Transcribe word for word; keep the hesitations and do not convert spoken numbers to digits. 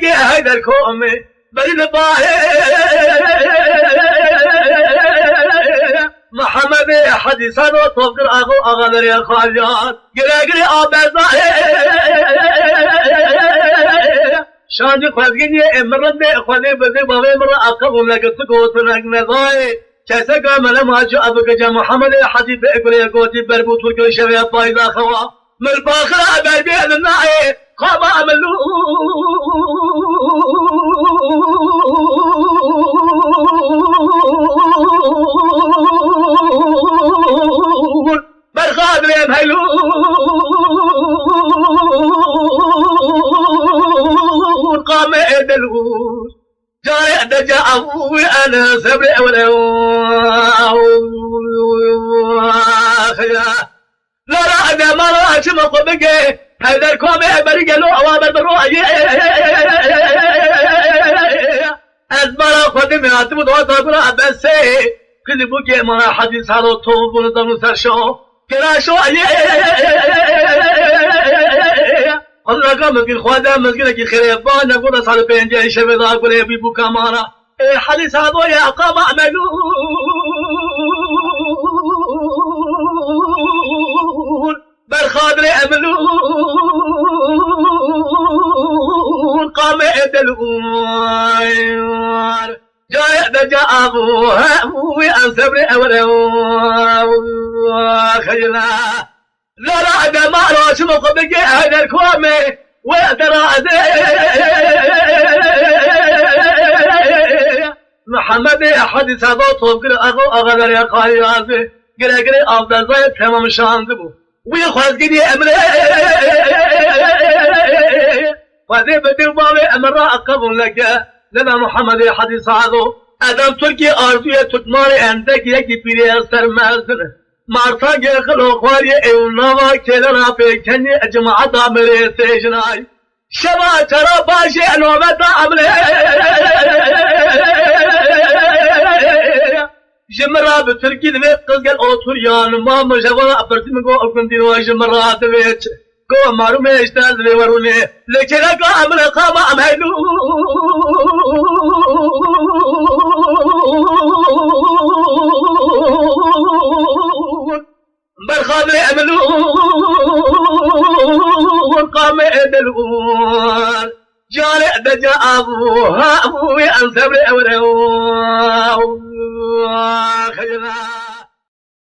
Heyder Komê berî li bahê Mihemedê Hedîsan û Tokir Axa û Axalerê Xalyan. Giregirê Abezayê şandî xwezgîniyê ê min rindê xwedê bidê bavê min re aqil û negirtik û tinek nezayê. Keseka mele macî ev gece Muhammedê Hecî bê gulê gotî berbû Tirkê şevê payda xewa. Min baxira berbê li nayê xama min lûr berxadrê em heylûr qamê ê dilûr. Carê deca ew ene sebrê ew ne. Lala demala çima xwe bike. Heyder Komê berî gelo ewa ber bi royê. Ez bala xwe dimê hatibû dowa takura ebesê. Kili bû ke mana Hecî Salo to bûn danu ser şo. Kira şo. Xwedinaka mizgîn xwede mizgînekî xêrê ba ne goda sal pêncê şevê da gulê bî bûka mana. Ê Hecî Sado ye qama emelûn. Berxadrê emelûn qamê edelûn. Carê deca avû he wî em sebrê ewre xeyla. Lala dema raşim xwe bike Heyder Komê we dera ede. Mihemedê Hecî Sado Tokir Axa û Axalerê Xalyan. Giregirê Abezayê temam şandibû. Wî xwezgînî emrê xwedê bi dil bavê emir ra qebûl neke. Lebe Muhammedê Hecî Sado. Edem Tirkî arzûyê Tirkmanê endek yekî pîrê ser mezin. Martangê xilo xwariyê ew nava kêlena pêkenî cemaeta mirê têjinay. Şeva çara başê nobeta emrê. Ji min re bi tirkî divê qizgel otur yan ma min ji vana pirtî min got gundî ro ji min re divê çi? Got marûmê ji te divê werûnê. Lê kêleka emrê qama em heylûn. Berxadrê emelûn qamê edelûn. Carê deca avû ha avû em sebrê ewre. Xeyra.